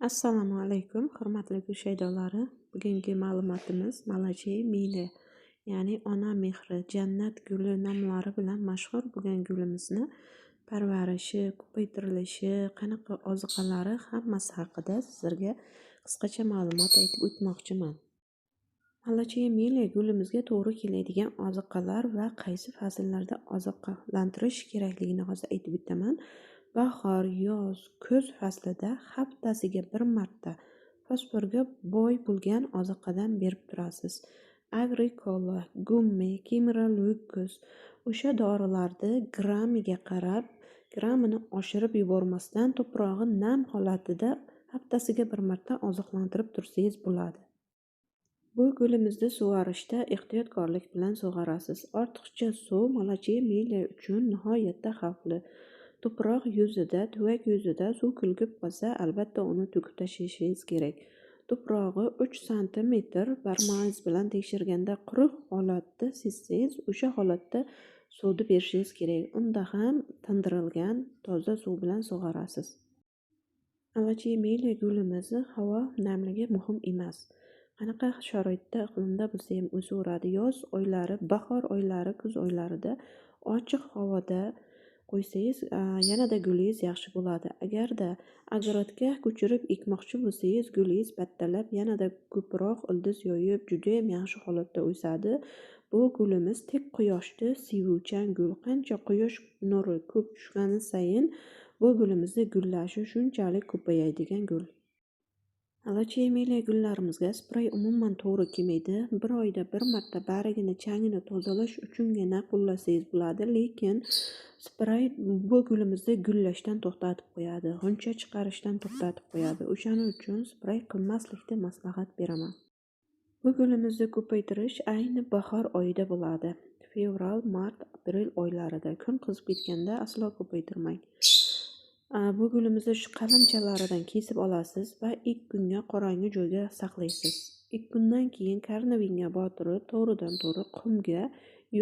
Assalomu alaykum, hurmatli gul shaydolari. Bugungi ma'lumotimiz Malachiya Mili, ya'ni ona mehri, jannat guli nomlari bilan mashhur bo'lgan gulimizni parvarishi, ko'paytirilishi, qanaqa oziqalari hammasi haqida sizlarga qisqacha ma'lumot aytib o'tmoqchiman. Malachiya Mili gulimizga to'g'ri keladigan oziqalar va qaysi fasllarda oziqlantirish kerakligini hozir aytib o'taman. Bahor, yoz, kuz faslida haftasiga bir marta fosforga boy bo'lgan oziqadan berib turasiz. Agrikola, gummi, Kimera-Lukus o'sha dorilarni grammiga qarab, grammini oshirib yubormasdan to'prog'i nam holatida haftasiga bir marta oziqlantirib tursangiz bo'ladi. Bu gulimizni sug'orishda ehtiyotkorlik bilan sug'orasiz. Ortiqcha suv Malachiya Mili uchun nihoyatda xavfli. Tuproq yuzida, tuvak yuzida suv kulgib qolsa, albatta uni to'kib tashlashingiz kerak. Tuprog'i 3 santimetr barmog'ingiz bilan tekshirganda quruq holatda sezsangiz, o'sha holatda suvni berishingiz kerak. Unda ham tindirilgan toza suv bilan sug'orasiz. Malachiya Mili gulimizni havo namligi muhim emas. Qanaqa sharoitda, iqlimda bo'lsa ham o'saveradi. Yoz oylari, bahor oylari, kuz oylarida ochiq havoda qo'ysangiz, yanada gulingiz yaxshi bo'ladi. Agarda огородga ko'chirib ekmoqchi bo'lsangiz, gulingiz battalab, yanada ko'proq ildiz yoyib, juda ham yaxshi holatda o'sadi. Bu gulimiz tek quyoshni sevuvchan gul. Qancha quyosh nuri ko'p tushgani sayin bu gulimizni gullashi shunchalik ko'payadigan gul. Malachiya Mili gullarimizga spray umuman to'g'ri kelmaydi. Bir oyda bir marta bargini, changini tozalash uchungina qo'llasangiz bo'ladi, lekin spray bu gulimizni gullashdan to'xtatib qo'yadi, g'uncha chiqarishdan to'xtatib qo'yadi. O'shaning uchun spray qilmaslikni maslahat beraman. Bu gulimizni ko'paytirish ayni bahor oyida bo'ladi. Fevral, mart, aprel oylarida kun qizib ketganda aslo ko'paytirmang. Bu gulimizni shu qalamchalaridan kesib olasiz va 2 kunga qorong'i joyga saqlaysiz. 2 kundan keyin karnavinga botirib, to'g'ridan to'g'ri qumga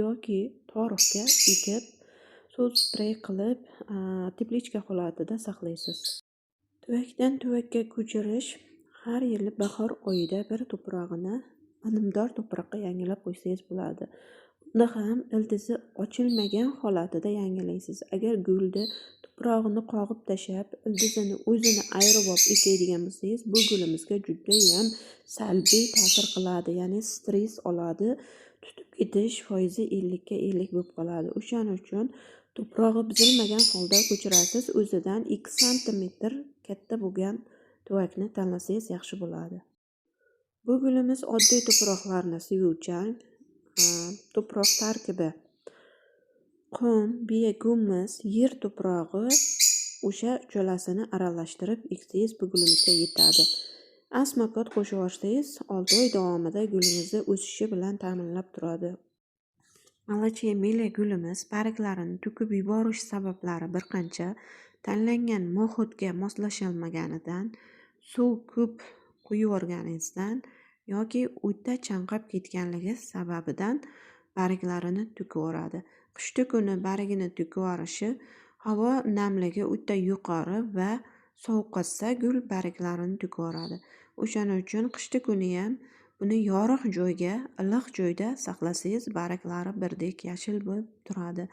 yoki torfga ekib, suv spray qilib, teplichka holatida saqlaysiz. Tuvakdan tuvakka ko'chirish har yili bahor oyida bir tuprog'ini unumdor tuproqqa yangilab qo'ysangiz bo'ladi. Unda ham ildizi ochilmagan holatida yangilaysiz. Agar gulni tuprog'ini qog'ib tashlab, ildizini o'zini ayirib olib ekaydigan bo'lsangiz, bu gulimizga judayam salbiy ta'sir qiladi, ya'ni stress oladi, tutib ketish foizi 50ga 50 bo'lib qoladi. O'shaning uchun tuprog'i buzilmagan holda ko'chirasiz. O'zidan 2 santimetr katta bo'lgan tuvakni tanlasangiz yaxshi bo'ladi. Bu gulimiz oddiy tuproqlarni sevuvchan. Tuproq tarkibi qum, biya gumus, yer tuprog'i o'sha uchalasini aralashtirib eksangiz bu gulimizga yetadi. Asmakot qo'shib yuborsangiz 6 oy davomida gulingizni o'sishi bilan ta'minlab turadi. Malachiya Mili gulimiz barglarini to'kib yuborish sabablari bir qancha: tanlangan muhitga moslasholmaganidan, suv ko'p quyib yuborganingizdan yoki o'ta chanqab ketganligi sababidan barglarini to'kib yuboradi. Qishda kuni bargini to'kib yuborishi havo namligi o'ta yuqori va sovuqatsa gul barglarini to'kib yuboradi. O'shaning uchun qishda kuni ham buni yorug' joyga, iliq joyda saqlasangiz barglari birdek yashil bo'lib turadi.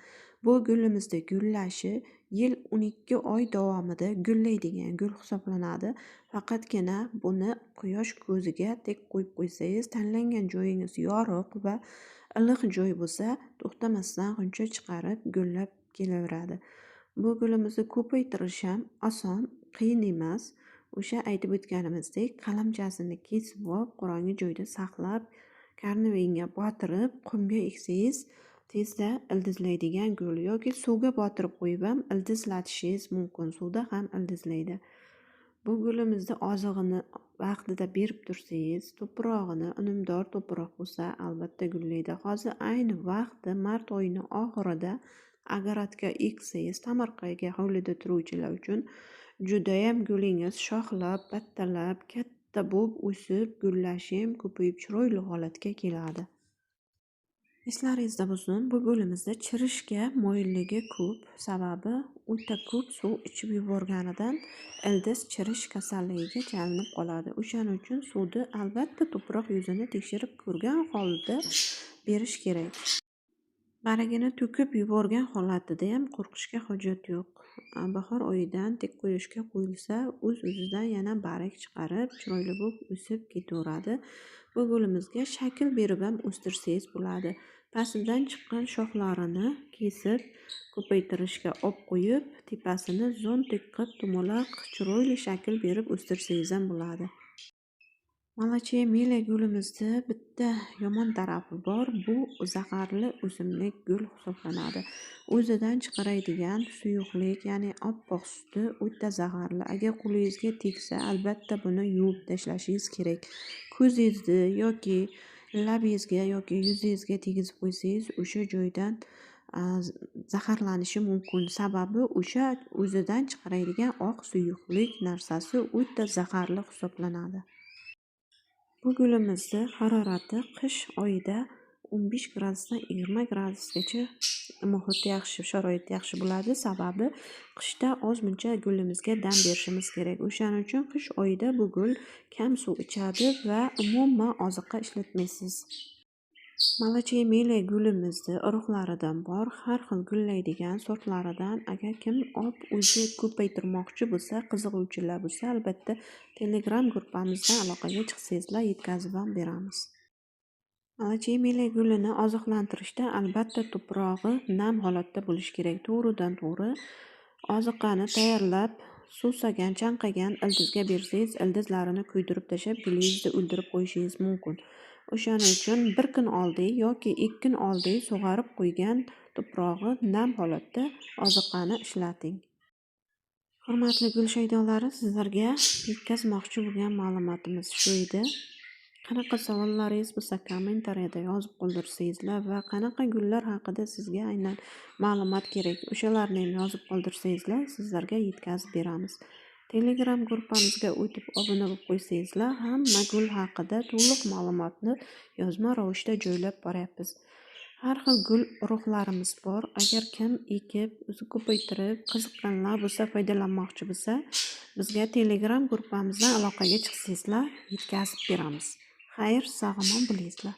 Bu gulimizni gullashi yil 12 oy davomida gullaydigan gul hisoblanadi. Faqatgina buni quyosh ko'ziga tek qo'yib qo'ysangiz, tanlangan joyingiz yorug' va iliq joy bo'lsa, to'xtamasdan g'uncha chiqarib gullab kelaveradi. Bu gulimizni ko'paytirish ham oson, qiyin emas. O'sha aytib o'tganimizdek, qalamchasini kesib olib, qorong'i joyda saqlab, karnavinga botirib, qumga eksangiz tezda ildizlaydigan gul yoki suvga botirib qo'yib ham ildizlatishingiz mumkin. Suvda ham ildizlaydi. Bu gulimizni ozig'ini vaqtida berib tursangiz, tuprog'ini unumdor tuproq bo'lsa, albatta gullaydi. Hozir ayni vaqti mart oyining oxirida огородga eksangiz, tomorqaga hovlida turuvchilar uchun judayam gulingiz shoxlab, battalab, katta bo'lib o'sib, gullashi ham ko'payib chiroyli holatga keladi. Eslaringizda bo'lsin, bu gulimizda chirishga moyilligi ko'p. Sababi o'ta ko'p suv ichib yuborganidan ildiz chirish kasalligiga chalinib qoladi. O'shaning uchun suvni albatta to'proq yuzini tekshirib ko'rgan holda berish kerak. Baragini to'kib yuborgan holatida ham qo'rqishga hojat yo'q. Bahor oyidan tik quyoshga qo'yilsa, o'z-o'zidan yana barag chiqarib, chiroyli bo'lib o'sib ketaveradi. Bu gulimizga shakl berib ham o'stirsangiz bo'ladi. Pastidan chiqqan shoxlarini kesib, ko'paytirishga olib qo'yib, tepasini zontik qilib, dumaloq chiroyli shakl berib o'stirsangiz ham bo'ladi. Malachiya Mila gulimizni bitta yomon tarafi bor. Bu zaharli o'simlik gul hisoblanadi. O'zidan chiqaradigan suyuqlik, ya'ni oppoq suti o'ta zaharli. Agar qo'lingizga tegsa, albatta buni yuvib tashlashingiz kerak. Ko'zingizni yoki labingizga yoki yuzingizga tegizib qo'ysangiz, o'sha joydan zaharlanishi mumkin. Sababi o'sha o'zidan chiqaradigan oq suyuqlik narsasi o'ta zaharli hisoblanadi. Bu gulimizni harorati qish oyida 15 gradusdan 20 gradusgacha muhit yaxshi, sharoit yaxshi bo'ladi. Sababi qishda ozmuncha gulimizga dam berishimiz kerak. O'shaning uchun qish oyida bu gul kam suv ichadi va umuman oziqa ishlatmaysiz. Malachiya Mila gulimizni urug'laridan bor, har xil gullaydigan sortlaridan agar kim olib o'zi ko'paytirmoqchi bo'lsa, qiziquvchilar bo'lsa, albatta Telegram gruppamizdan aloqaga chiqsangizlar, yetkazib ham beramiz. Malachiya Mila gulini oziqlantirishda albatta tuprog'i nam holatda bo'lishi kerak. To'g'ridan to'g'ri oziqani tayyorlab, suvsagan, chanqagan ildizga bersangiz, ildizlarini kuydirib tashlab, gulingizni o'ldirib qo'yishingiz mumkin. O'shaning uchun bir kun oldin yoki 2 kun oldin sug'arib qo'ygan tuprog'i nam holatda oziqani ishlating. Hurmatli gul shaydolari, sizlarga yetkazmoqchi bo'lgan ma'lumotimiz shu edi. Qanaqa savollaringiz bo'lsa, kommentariyada yozib qoldirsangizlar va qanaqa gullar haqida sizga aynan ma'lumot kerak, o'shalarni ham yozib qoldirsangizlar, sizlarga yetkazib beramiz. Telegram gruppamizga o'tib obuna bo'lib qo'ysangizlar, hamma gul haqida to'liq ma'lumotni yozma ravishda joylab boryapmiz. Har xil gul urug'larimiz bor. Agar kim ekib, o'zi ko'paytirib, qiziqqanlar bo'lsa, foydalanmoqchi bo'lsa, bizga Telegram gruppamizdan aloqaga chiqsangizlar, yetkazib beramiz. Xayr, sog'-omon bo'lingizlar.